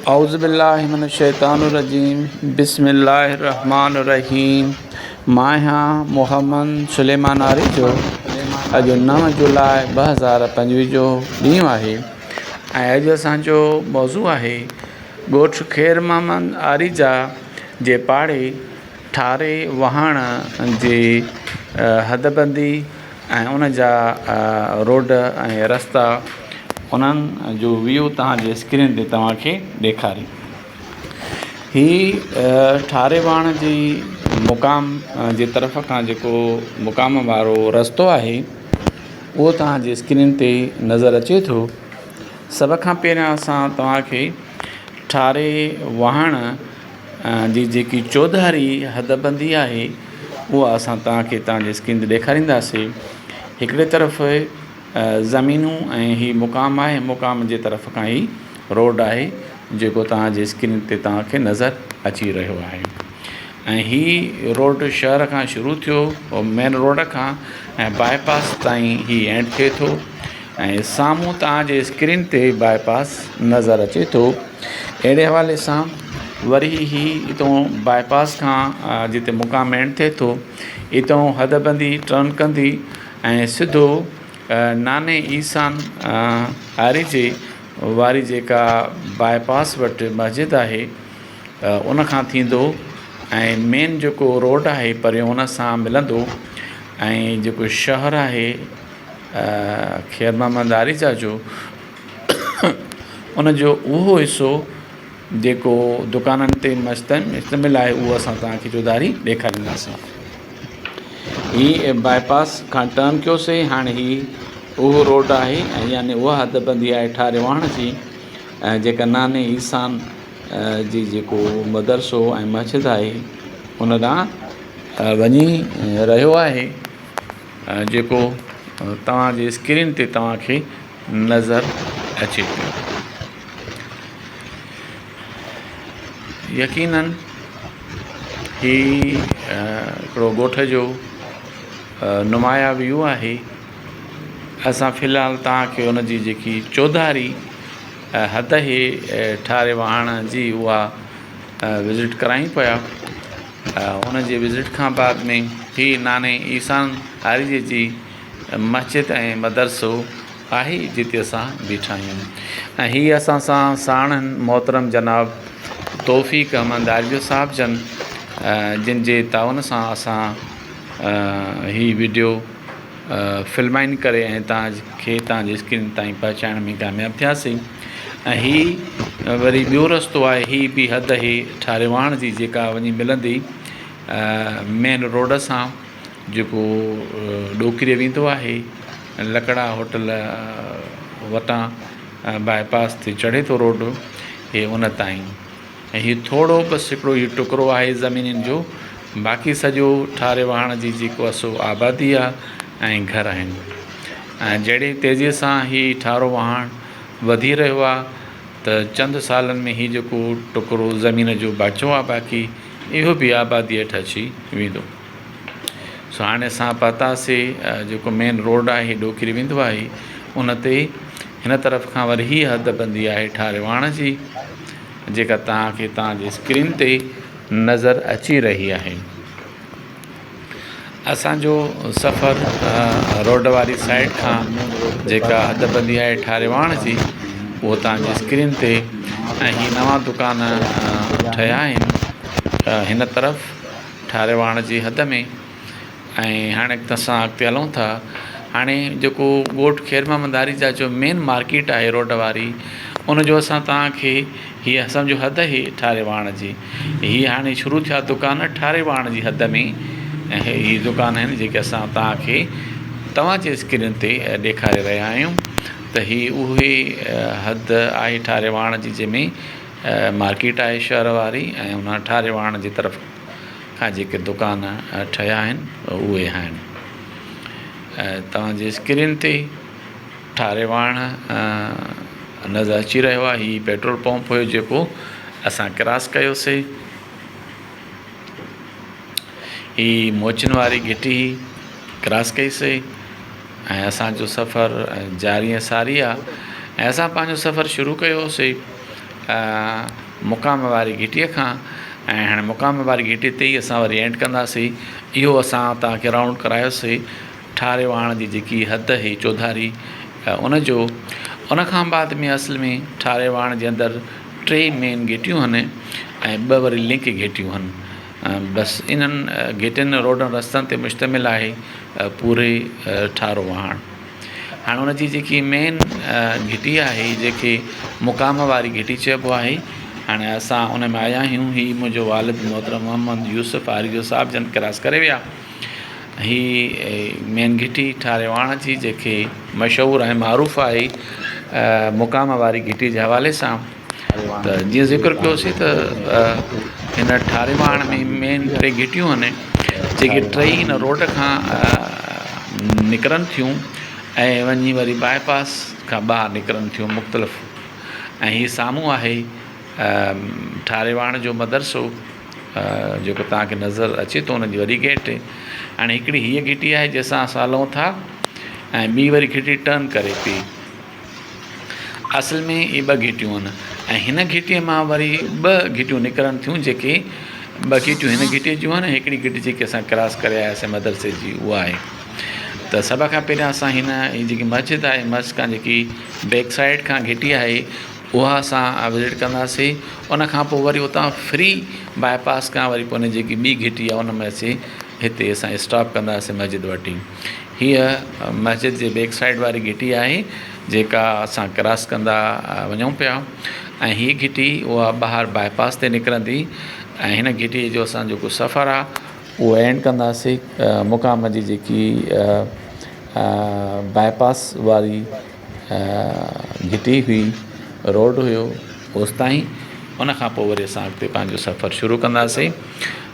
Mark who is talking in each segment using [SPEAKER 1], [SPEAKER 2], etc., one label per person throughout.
[SPEAKER 1] اعوذ بالله من الشيطان الرجيم بسم الله الرحمن الرحيم مان آهيان محمد سليمان آريجو اڄ 9 جولاء 2025 جو ڏينهن آهي ۽ اڄ اسان جو موضوع آهي ڳوٺ خير محمد آريجا جي پاڙي ٺاري وهاڻ جي حدبندي ۽ ان جا روڊ ۽ رستا انهن جو ويو توهان جي اسڪرين تي توهان کي ڏيکاري. هي ٺاري واڻ جي مقام جي طرف کان جيڪو مقام وارو رستو آهي اهو توهان جي اسڪرين تي نظر اچي ٿو. سڀ کان پهريان اسان توهان کي ٺاري واهڻ جي جيڪي چوڌاري حد بندي آهي اها اسان توهان کي توهان جي اسڪرين تي ڏيکارينداسين. هڪڙي طرف زمينون ۽ هي مقام آهي مقام جي طرف کان هي روڊ آهي جيڪو توهان جي اسڪرين تي توهان کي نظر اچي رهيو آهي ۽ هي روڊ شهر کان شروع ٿيو مين روڊ کان ۽ باء پاس تائين هي اينڊ ٿئي ٿو ۽ سامهون توهان جي اسڪرين تي باء پاس نظر اچي ٿو. اهڙي حوالي سان وري هي اتون باء پاس کان جتي مقام اينڊ ٿئي ٿو اتون حد بندي ٽرن ڪندي ۽ سڌو ناني عيسان آريجي واري جيڪا باء پاس وٽ مسجد آهي ان کان ٿيندو ۽ مين جيڪو روڊ آهي پريون ان سان ملندو ۽ جيڪو شهر آهي خير محمد آريجا جو ان جو اهو حصو جيڪو دڪانن تي مشتمل آهي اهو اسان توهان کي چوڌاري ڏيکارينداسين. هي باء پاس کان ٽرن ڪيوسين هاڻي هي اهو روڊ آهي ۽ يعني اها حد بندي آهي ٺاري واهڻ جي ۽ جيڪا ناني عيسان جي جيڪو مدرسو ۽ مسجد آهي ان ڏانهن وڃي رهيو آهي جيڪو توهان جي اسڪرين تي توهان کي نظر اچي پيو. يقينن هي هڪڙو ڳوٺ جو نمايان ويو آهي. اسان في الحال توهان کي ان جي جيڪي چوڌاري حد اهي ٺاري واهڻ جي اها وزٽ ڪرايون پيا. ان جي وزٽ کان بعد ۾ هي ناني عيسان آريجي جي مسجد ۽ مدرسو آهي جتي اسان بيٺا آهيون ۽ هي اسان سان ساڻ آهن محترم جناب توفيق احمد آريجو صاحب جن جن جي تعاون سان اسان هي وڊيو فلمائن ڪري ۽ توهان کي توهان جي اسڪرين تائين پهچائڻ ۾ ڪامياب ٿياسين ۽ هي وري ٻيو رستو آهي هي به حد اهي ٺاريواڻ جي جيڪا وڃي ملندي مين روڊ سان جيڪو ڏوڪريء ويندو آهي لڪڙا هوٽل وٽان باء پاس تي چڙهي ٿو روڊ هي ان تائين ۽ هي ٿورو بس هڪڙو هي ٽڪرو آهي زمينن جو باقي سڄو ٺاري واهڻ جي جيڪو آهي سو آبادي آهي ۽ گهر آهن ۽ جهڙي تيزيء سان هي ٺارو واهڻ وڌي رهيو آهي ته چند سالن ۾ هي جيڪو ٽڪرو زمين جو بچو آهي باقي اهو به آبادي هيٺ اچي ويندو. سو هاڻي اسان پهتاسي جيڪو مين روڊ آهي ڏوڪري ويندو آهي ان تي هن طرف کان وري هي حد بندي آهي ٺاري واڻ جي جيڪا توهان کي توهان جي اسڪرين تي نظر اچي رهي آهي اسان جو سفر روڊ واري سائيڊ کان جيڪا حد بندي آهي ٺاري واڻ جي اهو توهان جي اسڪرين تي ۽ هي نوان دڪان ٺهيا آهن هن طرف ٺاري واهڻ جي حد ۾ ۽ هاڻي اسان اڳتي هلون ٿا هاڻي جيڪو ڳوٺ خير محمد آريجا جو مين مارڪيٽ آهي روڊ واري ان جو اسان توهان کي هي اسان جو حد آهي ٺاري واهڻ جي هي هاڻي شروع ٿيا دڪان ٺاري واهڻ جي حد ۾ ۽ هي دڪان آهن جيڪي اسان توهان کي توهان جي اسڪرين تي ڏيکاري رهيا آهيون ته هي اهي حد آهي ٺاري واهڻ جي جنهن ۾ مارڪيٽ آهي شهر واري ۽ ان ٺاري واهڻ جي طرف کان جيڪي دڪان ٺهيا آهن اهي آهن توهان جي اسڪرين تي ٺاري واهڻ نظر اچي رهيو آهي هي پيٽرول پمپ هيو جيڪو اسان ڪراس ڪيوسي هي موچين واري گهٽي هئي ڪراس ڪئي سي ۽ اسان جو سفر جاري ۽ ساري آ ۽ اسان پنهنجو سفر شروع ڪيو سي. مقام واري گهٽيء کان ۽ هاڻي مقام واري گهٽي تي ئي اسان وري اينڊ ڪنداسين. اهو اسان توهان کي رائونڊ ڪرايوسين ٺاري واهڻ جي جيڪي حد هئي چوڌاري ان جو. ان کان بعد ۾ اصل ۾ ٺاري واهڻ جي اندر ٽي مين گهٽيون هن ۽ ٻه وري لنڪ گهٽيون هن. بس انهن گهٽين روڊن رستن تي مشتمل آهي پوري ٺارو واهڻ. هاڻي ان جي جيڪي مين گهٽي آهي جيڪي مقام واري گهٽي چئبو آهي هاڻي اسان ان ۾ آيا آهيون هي منهنجو والد محترم محمد يوسف آريجو صاحب جن ڪراس ڪري ويا هي مين گهٽي ٺاري واڻ جي جيڪي مشهور ۽ معروف آهي مقام واري گهٽي جي حوالي سان ته جيئن ذڪر ڪيوسين ته هن ٺاري واهڻ ۾ مين ٽي گهٽيون آهن جيڪي ٽئي هن روڊ کان نڪرن ٿيون ۽ وڃي وري باء پاس کان ٻاهر نڪرن ٿيون مختلف ۽ هي سامهون آهي ٺاري واهڻ جو مدرسو جيڪو توهان کي نظر اچي ٿو ان جي وڏي گيٽ هاڻي هڪڙي هيء گهٽي آهي جنهن سان اسان هلون ٿا ۽ ٻي وري گهٽي ٽرن ڪري پئي اصل ۾ اهي ٻه گهٽيون آهن ۽ هن گهٽيء مان وري ٻه گهٽيون نڪرن ٿيون جيڪي ٻه گهٽيون هن گهٽيء جون آهن ۽ هڪڙي گهٽي جيڪي اسان ڪراس ڪري آياسين مدرسي جي اها آهي ته سڀ کان پهريان اسان هن هي جيڪي مسجد آهي مسجد کان جيڪي بيڪ سائيڊ کان گهٽي آهي اها اسان وزٽ ڪنداسين ان کان پوء وري اتان فري باء پاس کان وري پوء ان جيڪي ٻي گهٽي آهي ان ۾ اچي هتي اسان اسٽاپ ڪنداسين مسجد وٽ ئي هيء مسجد جي بيڪ سائيڊ واري گهٽي آهي جيڪا اسان ڪراس ڪندا وڃون پيا ۽ هيء گهٽي اها ٻاهر باء پاس تي نڪرندي ۽ هن گهٽيء جو اسان جيڪو سفر آهي اهو اينڊ ڪنداسين مقام جي جيڪي باء پاس واري گهٽي هئي روڊ هيو اوستائين ان کان پوء وري اسان اڳتي پنهنجو سفر شروع ڪنداسين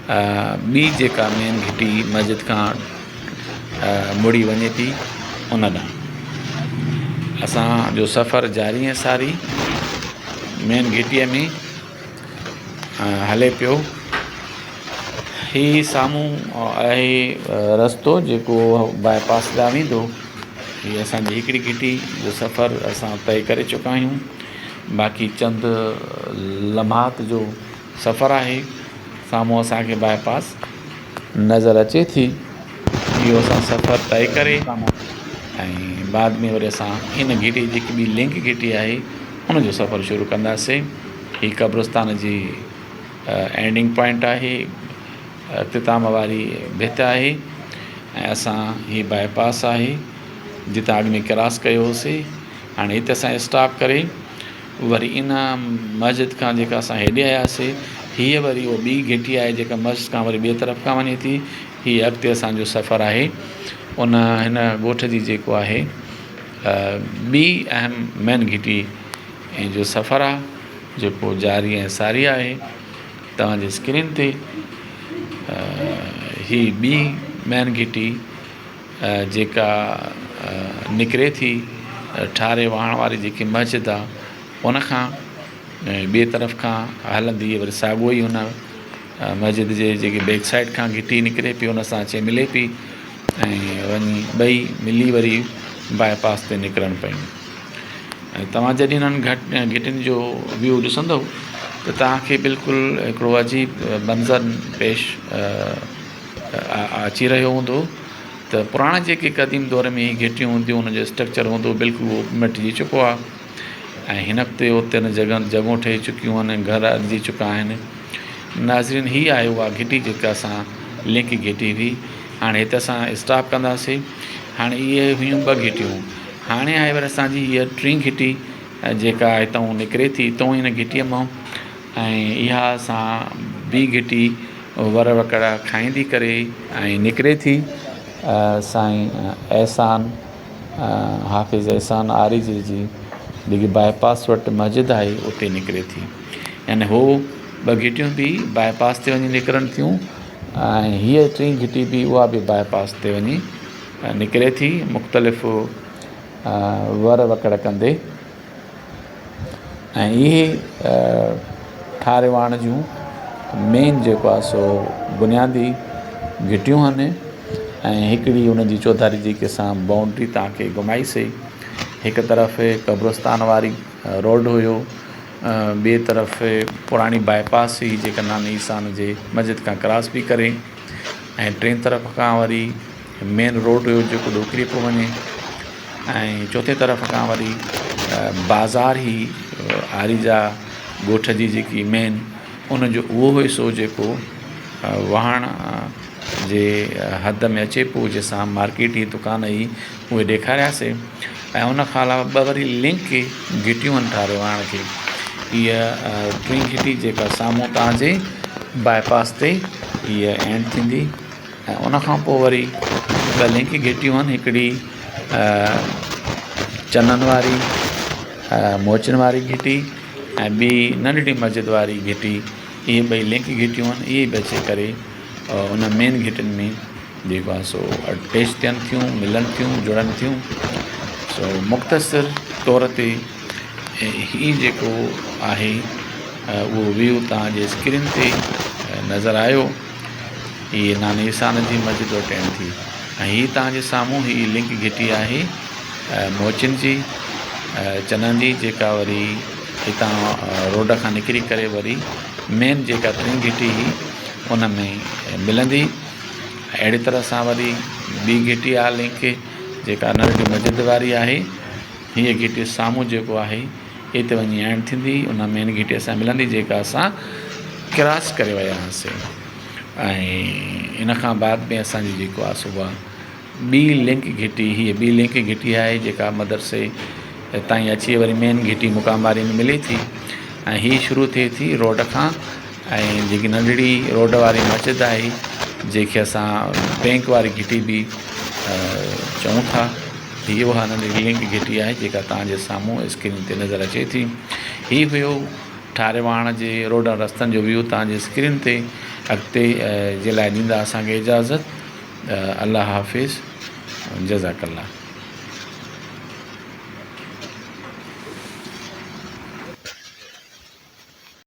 [SPEAKER 1] ٻي جيڪا مين گهٽي مسجد کان مڙي وڃي ٿي ان ڏانهن اسان جو سفر جاري ۽ ساري مين گهٽيء ۾ هلي پيو هي سامهون آهي رستو جيڪو باء پاس ڏانهن ويندو هي اسان جي هڪڙي گهٽي جو سفر اسان طئي ڪري چڪا آهيون باقي چند لمحات جو سفر آهي سامهون اسان کي باء پاس نظر اچي ٿي اهو اسان سفر طئي ڪري ۽ بعد ۾ وري اسان ان گهٽي جيڪي ٻي لنڪ گهٽي آهي ان جو سفر شروع ڪنداسين هي قبرستان جي اينڊنگ پوائنٽ آهي اختتام واري ڀت آهي ۽ اسان هي باء پاس آهي جتان اڳ ۾ ڪراس ڪيو هوسي هاڻي هتي اسان اسٽاپ ڪري وري ان مسجد کان جيڪا اسان هيڏي آياسي هيء وري اها ٻي گهٽي آهي جيڪا مسجد کان وري ٻئي طرف کان وڃي ٿي. هي اڳتي اسان جو سفر آهي ان هن ڳوٺ جي جيڪو آهي ٻي اهم مين گهٽي جو سفر آهي جيڪو جاري ۽ ساري آهي توهان جي اسڪرين تي هي ٻي مين گهٽي جيڪا نڪري ٿي ٺاري واهڻ واري جيڪي مسجد آ ان کان ۽ ٻئي طرف کان هلندي وري ساڳو ئي ان مسجد جي جيڪي بيڪ سائيڊ کان گهٽي نڪري پئي ان سان اچي ملي پئي ۽ وڃي ٻئي ملي وري باء پاس تي نڪرن پيون ۽ توهان جڏهن انهن گهٽ گهٽين جو ويو ڏسندو ته توهان کي بلڪل هڪڙو عجيب منظر پيش اچي رهيو هوندو ته پراڻا جيڪي قديم دور ۾ هي گهٽيون هونديون ان جو اسٽرڪچر هوندو بلڪل اهو مٽجي چڪو آهي ۽ هن وقت اتي ان جڳهن جڳهون ٺهي چڪيون آهن گهر اڏجي چڪا آهن ناظرين هي آهي اها گهٽي جيڪا اسان لنڪ گهٽي هئي هاڻي هتي اسان اسٽاپ ڪنداسين هاڻي اهي هيون ٻه گهٽيون هاڻي آهي وري اسانجي هيء ٽين گهٽي جيڪا هتان نڪري ٿي هتان هن گهٽيء مان ۽ اها اسان ٻي گهٽي ور وڪڙ کائيندي ڪري ۽ نڪري ٿي سائين احسان حافظ احسان آريجي جي جيڪي باء پاس وٽ مسجد آهي اتي نڪري ٿي يعني هو ٻه گهٽيون به باء پاس تي وڃي نڪرن ٿيون ۽ هيء ٽين گهٽي به اها به باء پاس تي وڃي نڪري ٿي مختلف ور وڪڙ ڪندي ۽ اهي ٺاري واڻ جون مين جيڪو آهي سو بنيادي گهٽيون آهن ۽ هڪڙي ان جي چوڌاري جيڪي اسان بائونڊري توهان کي گهمائي سي هڪ طرف قبرستان واري روڊ هيو ٻئي طرف پراڻي باء پاس هئي جيڪا ناني احسان جي مسجد کان ڪراس پئي ڪري ۽ ٽئين طرف کان وري مين روڊ هيو جيڪو ڏوڪري پيو وڃي ۽ چوٿين طرف کان وري بازار هئي آريجا ڳوٺ جي جيڪي مين ان جو اهو حصو جيڪو واهڻ جي حد ۾ اچي پيو جنهن سان مارڪيٽ هئي دڪان هئي اهي ڏيکارياسي ۽ ان کان علاوه ٻه وري لنڪ گهٽيون آهن ٺاري واهڻ کي هيء ٽين گهٽي جيڪا سامهون توهان جي باء پاس تي هيء اينڊ ٿيندي ۽ ان کان پوء وري ٻه لنڪ گهٽيون آهن هڪڙي چنن واري موچن واري گهٽي ۽ ٻي ننڍڙي مسجد واري گهٽي اهي ٻئي لنڪ گهٽيون آهن اهي به اچي ڪري ان مين گهٽين ۾ جيڪو آهي سو اٽيچ ٿين ٿيون ملن ٿيون جڙن ٿيون سو مختصر طور تي هي جيڪو آهي اهو ويو توهان جي اسڪرين تي نظر آيو هي ناني احسان جي مسجد وٽ اينڊ ٿي ۽ هي توهان جي سامهون هي لنڪ گهٽي آهي موچين جي چنن جي جيڪا وري هتان روڊ کان نڪري ڪري وري مين جيڪا ٽين گهٽي هئي ان ۾ ملندي اهڙي طرح سان وري ٻي گهٽي آهي لنڪ جيڪا ننڍڙي مسجد واري آهي هيء گهٽي سامهون جيڪو آهي اتي وڃي اينڊ ٿيندي ان مين گهٽي سان ملندي جيڪا اسان ڪراس ڪري ويا هئاسين ۽ ان کان بعد ۾ اسانجي جيڪو آهي سو اها ٻي لنڪ گهٽي، هيء ٻي لنڪ گهٽي آهي جيڪا مدرسي تائين اچي وري مين گهٽي مقام واري ۾ ملي ٿي ۽ هي شروع ٿئي ٿي روڊ کان ۽ جيڪي ننڍڙي روڊ واري مسجد آهي جنهن کي اسان بينڪ واري گهٽي به چئون ٿا هي اها ننڍڙي لنڪ گهٽي آهي جيڪا توهان جي سامهون اسڪرين تي نظر اچي ٿي هي هيو ٺاريواڻ جي روڊن رستن جو ويو توهان جي اسڪرين تي اڳتي جي لاء ڏيندا اسان کي اجازت الله حافظ جزاڪ الله.